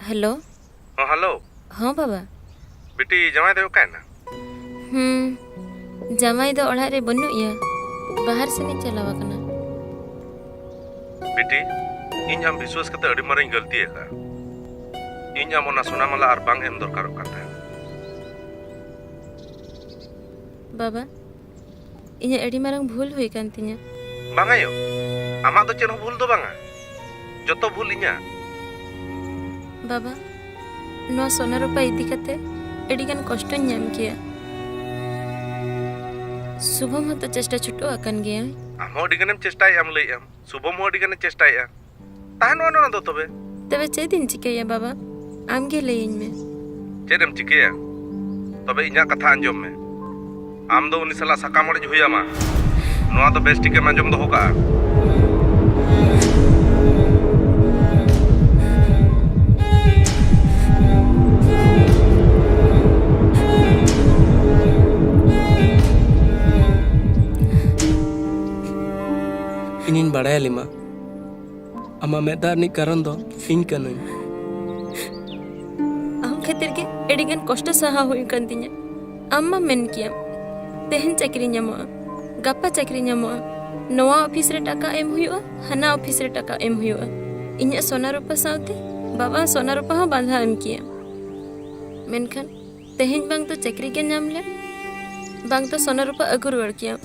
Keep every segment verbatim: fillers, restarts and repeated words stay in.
Hello. ᱦᱚᱸ, hello. ᱦᱚᱸ ᱵᱟᱵᱟ᱾ ᱵᱤᱴᱤ, ᱡᱟᱶᱟᱭ ᱫᱚᱭ ᱚᱠᱟᱭᱮᱱᱟ? ᱦᱩᱸ, ᱡᱟᱶᱟᱭ ᱫᱚ ᱚᱲᱟᱜ ᱨᱮ ᱵᱟᱹᱱᱩᱜ ᱮᱭᱟ, ᱵᱟᱦᱟᱨ ᱥᱮᱱᱮ ᱪᱟᱞᱟᱣ ᱟᱠᱟᱱᱟ᱾ ᱵᱤᱴᱤ, ᱤᱧ ᱟᱢ ᱵᱤᱥᱣᱟᱥ ᱠᱟᱛᱮ ᱟᱹᱰᱤ ᱢᱟᱨᱟᱝ ᱜᱟᱹᱞᱛᱤ ᱟᱠᱟᱫᱼᱟ᱾ ᱤᱧ ᱟᱢ ᱚᱱᱟ ᱥᱚᱱᱟ ᱢᱟᱞᱟ ᱟᱨ ᱵᱟᱝ ᱮᱢ ᱫᱚᱨᱠᱟᱨᱚᱜ ᱠᱟᱱ ᱛᱟᱦᱮᱸᱫ᱾ ᱵᱟᱵᱟ, ᱤᱧᱟᱹᱜ ᱟᱹᱰᱤ ᱢᱟᱨᱟᱝ ᱵᱷᱩᱞ ᱦᱩᱭ ᱟᱠᱟᱱ ᱛᱤᱧᱟᱹ᱾ ᱵᱟᱝ ᱟᱭᱳ, ᱟᱢᱟᱜ ᱫᱚ ᱪᱮᱫ ᱦᱚᱸ ᱵᱷᱩᱞ ᱫᱚ ᱵᱟᱝᱟ, ᱡᱚᱛᱚ ᱵᱷᱩᱞ ᱤᱧᱟᱹᱜ᱾ ᱵᱟᱵᱟ, ᱱᱚᱣᱟ ᱥᱚᱱᱟ ᱨᱩᱯᱟ ᱤᱫᱤ ᱠᱟᱛᱮ ᱟᱹᱰᱤ ᱜᱟᱱ ᱠᱚᱥᱴᱚᱧ ᱧᱟᱢ ᱠᱮᱭᱟ᱾ ᱥᱩᱵᱷᱚᱢ ᱦᱚᱸᱛᱚ ᱪᱮᱥᱴᱟ ᱪᱷᱩᱴᱟᱹᱣ ᱟᱠᱟᱱ ᱜᱮᱭᱟᱭ᱾ ᱟᱢ ᱦᱚᱸ ᱟᱹᱰᱤ ᱜᱟᱱᱮᱢ ᱪᱮᱥᱴᱟᱭᱮᱫᱼᱟᱢ ᱞᱟᱹᱭᱮᱫᱼᱟᱢ, ᱥᱩᱵᱷᱚᱢ ᱦᱚᱸ ᱟᱹᱰᱤ ᱜᱟᱱᱮ ᱪᱮᱥᱴᱟᱭᱮᱫᱼᱟ᱾ ᱛᱟᱦᱮᱱ ᱱᱚᱣᱟ ᱫᱚ ᱛᱚᱵᱮ᱾ ᱛᱚᱵᱮ ᱪᱮᱫ ᱤᱧ ᱪᱤᱠᱟᱹᱭᱟ ᱵᱟᱵᱟ? ᱟᱢ ᱜᱮ ᱞᱟᱹᱭᱟᱹᱧ ᱢᱮ᱾ ᱪᱮᱫ ᱮᱢ ᱪᱤᱠᱟᱹᱭᱟ? ᱛᱚᱵᱮ ᱤᱧᱟᱹᱜ ᱠᱟᱛᱷᱟ ᱟᱸᱡᱚᱢ ᱢᱮ᱾ ᱟᱢ ᱫᱚ ᱩᱱᱤ ᱥᱟᱞᱟᱜ ᱥᱟᱠᱟᱢ ᱚᱲᱮᱡ ᱦᱩᱭ ᱟᱢᱟ᱾ ᱱᱚᱣᱟ ᱫᱚ ᱵᱮᱥ ᱴᱷᱤᱠᱮᱢ ᱟᱸᱡᱚᱢ ᱫᱚᱦᱚ ᱠᱟᱜᱼᱟ᱾ ᱤᱧᱤᱧ ᱵᱟᱲᱟᱭᱟ ᱞᱤᱢᱟ, ᱟᱢᱟᱜ ᱢᱮᱫ ᱫᱟᱜ ᱨᱤᱱᱤᱡ ᱠᱟᱨᱚᱱ ᱫᱚ ᱤᱧ ᱠᱟᱹᱱᱟᱹᱧ᱾ ᱟᱢ ᱠᱷᱟᱹᱛᱤᱨ ᱜᱮ ᱟᱹᱰᱤ ᱜᱟᱱ ᱠᱚᱥᱴᱚ ᱥᱟᱦᱟᱣ ᱦᱩᱭᱩᱜ ᱠᱟᱱ ᱛᱤᱧᱟ᱾ ᱟᱢ ᱢᱟᱢ ᱢᱮᱱ ᱠᱮᱭᱟᱢ, ᱛᱮᱦᱮᱧ ᱪᱟᱹᱠᱨᱤ ᱧᱟᱢᱚᱜᱼᱟ, ᱜᱟᱯᱟ ᱪᱟᱹᱠᱨᱤ ᱧᱟᱢᱚᱜᱼᱟ, ᱱᱚᱣᱟ ᱚᱯᱷᱤᱥ ᱨᱮ ᱴᱟᱠᱟ ᱮᱢ ᱦᱩᱭᱩᱜᱼᱟ, ᱦᱟᱱᱟ ᱚᱯᱷᱤᱥ ᱨᱮ ᱴᱟᱠᱟ ᱮᱢ ᱦᱩᱭᱩᱜᱼᱟ᱾ ᱤᱧᱟᱹᱜ ᱥᱚᱱᱟ ᱨᱩᱯᱟ ᱥᱟᱶᱛᱮ ᱵᱟᱵᱟ ᱥᱚᱱᱟ ᱨᱩᱯᱟ ᱦᱚᱸ ᱵᱟᱸᱫᱷᱟ ᱮᱢ ᱠᱮᱭᱟ᱾ ᱢᱮᱱᱠᱷᱟᱱ ᱛᱮᱦᱮᱧ ᱵᱟᱝ ᱫᱚ ᱪᱟᱹᱠᱨᱤ ᱜᱮ ᱧᱟᱢ ᱞᱮᱢ, ᱵᱟᱝ ᱫᱚ ᱥᱚᱱᱟ ᱨᱩᱯᱟ ᱟᱹᱜᱩ ᱨᱩᱣᱟᱹᱲ ᱠᱮᱭᱟᱢ᱾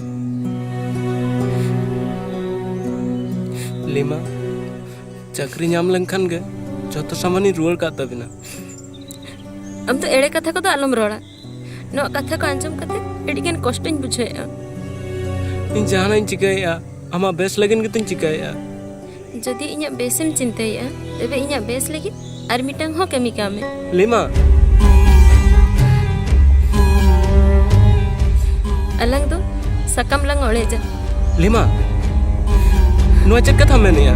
ᱞᱤᱢᱟ, ᱪᱟᱹᱠᱨᱤ ᱧᱟᱢ ᱞᱮᱱᱠᱷᱟᱱ ᱜᱮ ᱡᱚᱛᱚ ᱥᱟᱢᱟᱱᱤᱧ ᱨᱩᱣᱟᱹᱲ ᱠᱟᱜ ᱛᱟᱵᱤᱱᱟ᱾ ᱟᱢ ᱫᱚ ᱮᱲᱮ ᱠᱟᱛᱷᱟ ᱠᱚᱫᱚ ᱟᱞᱚᱢ ᱨᱚᱲᱟ᱾ ᱱᱚᱣᱟ ᱠᱟᱛᱷᱟ ᱠᱚ ᱟᱸᱡᱚᱢ ᱠᱟᱛᱮ ᱟᱹᱰᱤ ᱜᱟᱱ ᱠᱚᱥᱴᱚᱧ ᱵᱩᱡᱷᱟᱹᱣᱮᱫᱼᱟ᱾ ᱤᱧ ᱡᱟᱦᱟᱱᱟᱜ ᱤᱧ ᱪᱤᱠᱟᱹᱭᱮᱫᱼᱟ, ᱟᱢᱟᱜ ᱵᱮᱥ ᱞᱟᱹᱜᱤᱫ ᱜᱮᱛᱚᱧ ᱪᱤᱠᱟᱹᱭᱮᱫᱼᱟ᱾ ᱡᱩᱫᱤ ᱤᱧᱟᱹᱜ ᱵᱮᱥᱮᱢ ᱪᱤᱱᱛᱟᱹᱭᱮᱫᱼᱟ, ᱛᱚᱵᱮ ᱤᱧᱟᱹᱜ ᱵᱮᱥ ᱞᱟᱹᱜᱤᱫ ᱟᱨ ᱢᱤᱫᱴᱟᱝ ᱦᱚᱸ ᱠᱟᱹᱢᱤ ᱠᱟᱜ ᱢᱮ᱾ ᱞᱤᱢᱟ᱾ ᱟᱞᱟᱝ ᱫᱚ ᱥᱟᱠᱟᱢ ᱞᱟᱝ ᱚᱲᱮᱡᱟ᱾ ᱞᱤᱢᱟ, ᱱᱚᱣᱟ ᱪᱮᱫ ᱠᱟᱛᱷᱟᱢ ᱢᱮᱱᱮᱜᱼᱟ?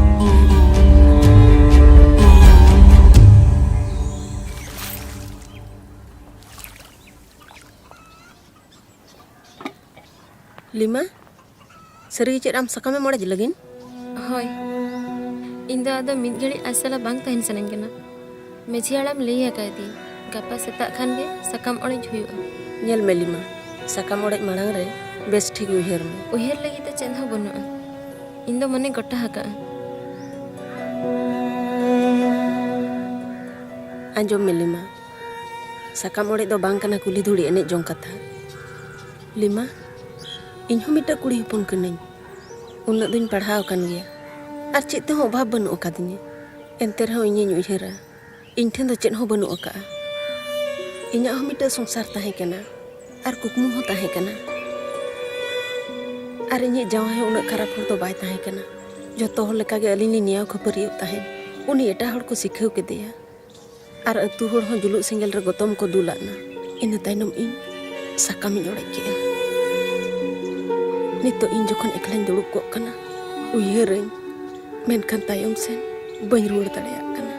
ᱞᱤᱢᱟ, ᱥᱟᱹᱨᱤ ᱜᱮ ᱪᱮᱫ ᱟᱢ ᱥᱟᱠᱟᱢᱮᱢ ᱚᱲᱮᱡ ᱞᱟᱹᱜᱤᱫ? ᱦᱳᱭ, ᱤᱧ ᱫᱚ ᱟᱫᱚ ᱢᱤᱫ ᱜᱷᱟᱹᱲᱤᱡ ᱟᱡ ᱥᱟᱞᱟᱜ ᱵᱟᱝ ᱛᱟᱦᱮᱱ ᱥᱟᱱᱟᱧ ᱠᱟᱱᱟ᱾ ᱢᱟᱹᱡᱷᱤ ᱦᱟᱲᱟᱢ ᱞᱟᱹᱭ ᱟᱠᱟᱫᱮ, ᱜᱟᱯᱟ ᱥᱮᱛᱟᱜ ᱠᱷᱟᱱ ᱜᱮ ᱥᱟᱠᱟᱢ ᱚᱲᱮᱡ ᱦᱩᱭᱩᱜᱼᱟ᱾ ᱧᱮᱞ ᱢᱮ ᱞᱤᱢᱟ, ᱥᱟᱠᱟᱢ ᱚᱲᱮᱡ ᱢᱟᱲᱟᱝ ᱨᱮ ᱵᱮᱥ ᱴᱷᱤᱠ ᱩᱭᱦᱟᱹᱨ ᱢᱮ᱾ ᱩᱭᱦᱟᱹᱨ ᱞᱟᱹᱜᱤᱫ ᱫᱚ ᱪᱮᱫ ᱦᱚᱸ ᱵᱟᱹᱱᱩᱜᱼᱟ᱾ ᱤᱧ ᱫᱚ ᱢᱚᱱᱮ ᱜᱚᱴᱟ ᱟᱠᱟᱫᱼᱟ᱾ ᱟᱸᱡᱚᱢ ᱢᱮ ᱞᱤᱢᱟ, ᱥᱟᱠᱟᱢ ᱚᱲᱮᱡ ᱫᱚ ᱵᱟᱝ ᱠᱟᱱᱟ ᱠᱩᱞᱦᱤ ᱫᱷᱩᱲᱤ ᱮᱱᱮᱡ ᱡᱚᱝ ᱠᱟᱛᱷᱟ᱾ ᱞᱤᱢᱟ, ᱤᱧ ᱦᱚᱸ ᱢᱤᱫᱴᱟᱝ ᱠᱩᱲᱤ ᱦᱚᱯᱚᱱ ᱠᱟᱹᱱᱟᱹᱧ᱾ ᱩᱱᱟᱹᱜ ᱫᱚᱧ ᱯᱟᱲᱦᱟᱣ ᱟᱠᱟᱱ ᱜᱮᱭᱟ ᱟᱨ ᱪᱮᱫ ᱛᱮᱦᱚᱸ ᱚᱵᱷᱟᱵᱽ ᱵᱟᱹᱱᱩᱜ ᱟᱠᱟᱫᱤᱧᱟ᱾ ᱮᱱᱛᱮ ᱨᱮᱦᱚᱸ ᱤᱧᱤᱧ ᱩᱭᱦᱟᱹᱨᱟ, ᱤᱧ ᱴᱷᱮᱱ ᱫᱚ ᱪᱮᱫ ᱦᱚᱸ ᱵᱟᱹᱱᱩᱜ ᱟᱠᱟᱫᱼᱟ᱾ ᱤᱧᱟᱹᱜ ᱦᱚᱸ ᱢᱤᱫᱴᱟᱝ ᱥᱚᱝᱥᱟᱨ ᱛᱟᱦᱮᱸ ᱠᱟᱱᱟ ᱟᱨ ᱠᱩᱠᱢᱩ ᱦᱚᱸ ᱛᱟᱦᱮᱸ ᱠᱟᱱᱟ᱾ ᱟᱨ ᱤᱧᱤᱡ ᱡᱟᱶᱟᱭ ᱦᱚᱸ ᱩᱱᱟᱹᱜ ᱠᱷᱟᱨᱟᱯ ᱦᱚᱲ ᱫᱚ ᱵᱟᱭ ᱛᱟᱦᱮᱸ ᱠᱟᱱᱟ᱾ ᱡᱚᱛᱚ ᱦᱚᱲ ᱞᱮᱠᱟᱜᱮ ᱟᱹᱞᱤᱧ ᱞᱤᱧ ᱱᱮᱭᱟᱣ ᱠᱷᱟᱹᱯᱟᱹᱨᱤᱭᱮᱫ ᱛᱟᱦᱮᱸᱫ᱾ ᱩᱱᱤ ᱮᱴᱟᱜ ᱦᱚᱲ ᱠᱚ ᱥᱤᱠᱷᱟᱹᱣ ᱠᱮᱫᱮᱭᱟ᱾ ᱟᱨ ᱟᱹᱛᱩ ᱦᱚᱲ ᱦᱚᱸ ᱡᱩᱞᱩᱜ ᱥᱮᱸᱜᱮᱞ ᱨᱮ ᱜᱚᱛᱚᱢ ᱠᱚ ᱫᱩᱞᱟᱫ ᱱᱟ᱾ ᱤᱱᱟᱹ ᱛᱟᱭᱱᱚᱢ ᱤᱧ ᱥᱟᱠᱟᱢᱤᱧ ᱚᱲᱮᱡ ᱠᱮᱜᱼᱟ᱾ ᱱᱤᱛᱚᱜ ᱤᱧ ᱡᱚᱠᱷᱚᱱ ᱮᱠᱞᱟᱧ ᱫᱩᱲᱩᱵ ᱠᱚᱜ ᱠᱟᱱᱟ, ᱩᱭᱦᱟᱹᱨᱟᱹᱧ, ᱢᱮᱱᱠᱷᱟᱱ ᱛᱟᱭᱚᱢ ᱥᱮᱱ ᱵᱟᱹᱧ ᱨᱩᱣᱟᱹᱲ ᱫᱟᱲᱮᱭᱟᱜ ᱠᱟᱱᱟ᱾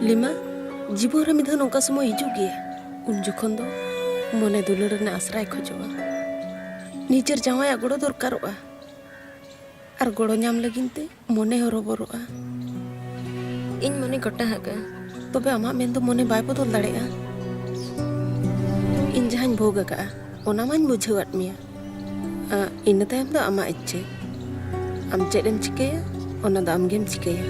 ᱞᱤᱢᱟ, ᱡᱤᱵᱚᱱ ᱨᱮ ᱢᱤᱫ ᱫᱷᱟᱣ ᱱᱚᱝᱠᱟ ᱥᱚᱢᱚᱭ ᱦᱤᱡᱩᱜ ᱜᱮᱭᱟ᱾ ᱩᱱ ᱡᱚᱠᱷᱚᱱ ᱫᱚ ᱢᱚᱱᱮ ᱫᱩᱞᱟᱹᱲ ᱨᱮᱱᱟᱜ ᱟᱥᱨᱟᱭ ᱠᱷᱚᱡᱚᱜᱼᱟ᱾ ᱱᱤᱡᱮᱨ ᱡᱟᱶᱟᱭᱟᱜ ᱜᱚᱲᱚ ᱫᱚᱨᱠᱟᱨᱚᱜᱼᱟ᱾ ᱟᱨ ᱜᱚᱲᱚ ᱧᱟᱢ ᱞᱟᱹᱜᱤᱫ ᱛᱮ ᱢᱚᱱᱮ ᱦᱚᱨᱚᱵᱚᱨᱚᱜᱼᱟ᱾ ᱤᱧ ᱢᱚᱱᱮ ᱜᱚᱴᱟ ᱟᱠᱟᱫᱼᱟ᱾ ᱛᱚᱵᱮ ᱟᱢᱟᱜ ᱢᱮᱱ ᱫᱚ ᱢᱚᱱᱮ ᱵᱟᱭ ᱵᱚᱫᱚᱞ ᱫᱟᱲᱮᱭᱟᱜᱼᱟ᱾ ᱤᱧ ᱡᱟᱦᱟᱸᱧ ᱵᱷᱳᱜᱽ ᱟᱠᱟᱫᱼᱟ, ᱚᱱᱟ ᱢᱟᱧ ᱵᱩᱡᱷᱟᱹᱣᱟᱫ ᱢᱮᱭᱟ᱾ ᱟ, ᱤᱱᱟᱹ ᱛᱟᱭᱚᱢ ᱫᱚ ᱟᱢᱟᱜ ᱤᱪᱪᱷᱟᱹ᱾ ᱟᱢ ᱪᱮᱫ ᱮᱢ ᱪᱤᱠᱟᱹᱭᱟ, ᱚᱱᱟ ᱫᱚ ᱟᱢ ᱜᱮᱢ ᱪᱤᱠᱟᱹᱭᱟ᱾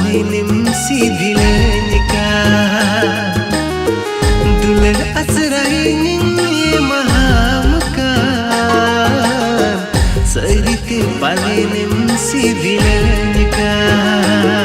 ᱯᱟᱞᱮᱱᱮᱢ ᱥᱤᱵᱤᱞᱟᱹᱧ ᱠᱟᱱ, ᱫᱩᱞᱟᱹᱲ ᱟᱥᱨᱟ ᱤᱧᱤᱧ ᱮᱢᱟᱦᱟᱢ ᱠᱟᱱ, ᱥᱟᱹᱨᱤᱛᱮ ᱯᱟᱞᱮᱱᱮᱢ ᱥᱤᱵᱤᱞᱟᱹᱧ ᱠᱟᱱ᱾